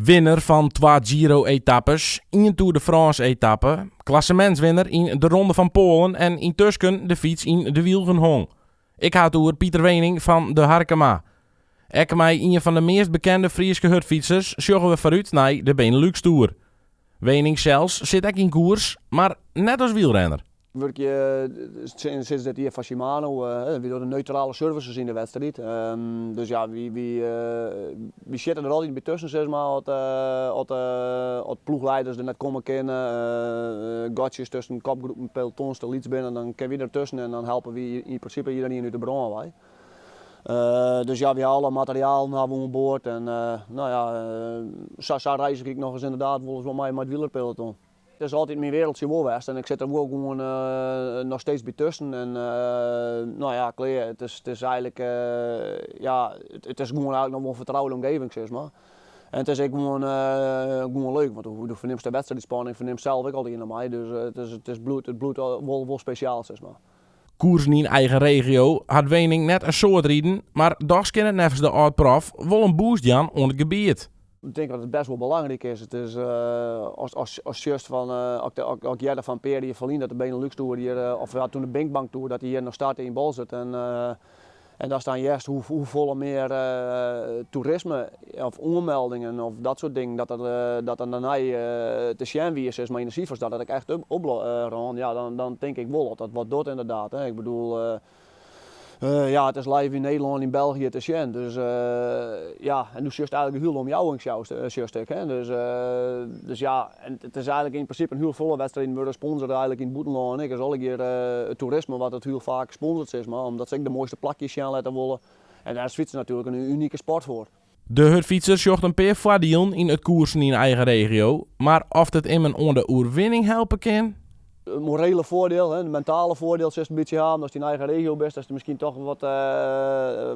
Winner fan twa Giro-etappes, ien Tour de France-etappe, klassemintswinner yn de Ronde fan Poalen en yntusken de fyts yn de wylgen hong. Ik ha it oer Pieter Weening fan De Harkema. Ek mei ien fan de meast bekende Fryske hurdfytsers sjogge we foarút nei de Benelux Tour. Weening sels sit ek yn koers, mar net as wielrenner. Ik wurkje sinds dit jier foar Shimano. Wy dogge de neutrale services yn de wedstriid. Dus ja, wy, wy, wy sitte der altyd by tusken, sis mar, as, as ploechleiders der net komme kinne, gatsjes tusken kopgroepen, pelotons te lyts binne, dan kinne wy der tusken en dan helpe wy yn prinsipe iderien út de brân wei. Dus ja, wy ha alle materialen ha we oan board en no ja, sa, sa reizgje ik nochris ynderdaad wolris wol mei mei it wielerpeloton. It is altyd myn wereldtsje wol west en ik sit der wol gewoan noch steeds by tusken en no ja, klear, it is, it is eigenlik, ja, it is gewoan eigenlik noch wol in fertroude omgeving sis mar. En it is ek gewoan, gewoan leuk, want do fernimst de wedstriidspanning, fernimst sels ek altyd noch mei, dus it is, it is, bliuwt, it bliuwt wol, wol spesjaal sis mar. Koersen yn eigen regio hat Weening net in soad riden, mar dochs kin it neffens de âld-prof wol in boost jaan oan it gebiet. Ik tink dat it bêst wol belangryk is. It is as, as, as sjochst fan, as ik hearde fan in pear jier ferlyn dat de Benelux Tour hjir, of ja, toen de BinckBank Tour, dat dy hjir noch starte yn Boalsert en en datst dan hearst hoe, hoefolle mear toerisme of oanmeldingen of dat soart dingen dat der, dat der dêrnei te sjen wie sis mar yn de sifers, dat it ek echt oprûn, ja, dan, dan tink ik wol dat dat wat docht ynderdaad. Hè. Ik bedoel, ja, it is live yn Nederlân, yn België te sjen. Dus ja, en do sjochst eigenlik de hiele omjouwing sjochst ek. Hè. Dus, dus ja, en it is eigenlik yn prinsipe in hiel folle wedstriden wurde sponsord eigenlik yn it bûtenlân ek. Is allegear it toerisme wat it hiel faak sponsort sis mar, omdat se ek de moaiste plakjes sjen litte wolle. En dêr is fytsen natuerlik in unike sport foar. De hurdfytser sjocht in pear foardielen yn it koersen yn eigen regio, mar oft it immen oan de oerwinning helpe kin? It morele foardiel, it mentale foardiel silst in bytsje ha, omdatst yn eigen regio bist, datst miskien toch wat,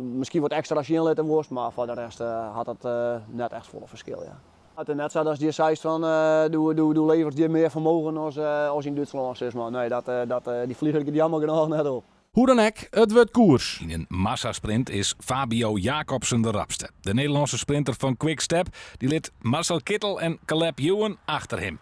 miskien wat ekstra sjen litte wolst, mar foar de rest hat dat net echt folle ferskil, ja. It is net sa datst hjir seist fan do, do, do leverest hjir mear fermogen as, as yn Dútslân, sis mar. Nee, dat, dat, dy flieger giet jammer genôch net op. Hoe dan ek, it wurdt koers. Yn in massasprint is Fabio Jakobsen de rapste. De Nederlânske sprinter fan Quick Step dy lit Marcel Kittel en Caleb Ewan achter him.